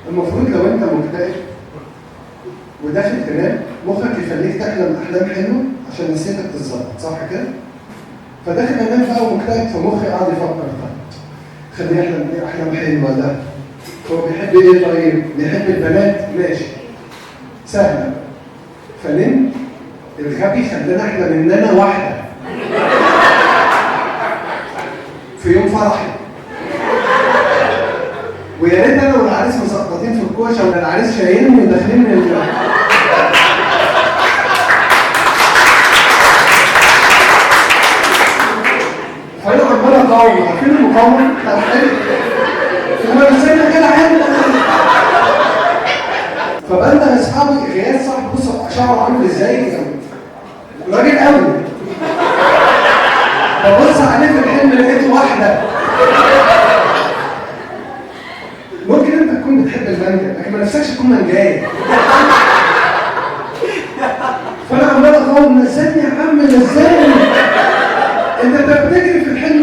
المفروض لو انت مكتئب وداخل تنام مخك يخليك تحلم احلام حلوة عشان نفسيتك تتظبط، صح كده؟ فداخل انام بقى ومكتئب، فمخي قاعد يفكر طيب خليه يحلم ايه احلام حلوة ده؟ هو بيحب ايه طيب؟ بيحب البنات؟ ماشي سهلة. فنمت، الغبي خلاني احلم ان انا واحدة في يوم فرحي، ويا ريت انا والعريس مسقطين في الكوشة ولا العريس شايلني وداخلين من فانا عمال اقاوم. عارفين المقاومة بتاع الحلم؟ وانا مستني كده حلم. فبنده اصحابي غياث صاحبي، بص شعره عامل ازاي، راجل قوي. ببص عليه في الحلم لقيته واحدة. ممكن انت تكون بتحب المانجا لكن ما نفسكش تكون منجايه. فانا عمال اقاوم، نزلني يا عم نزلني، انت بتجري في الحلم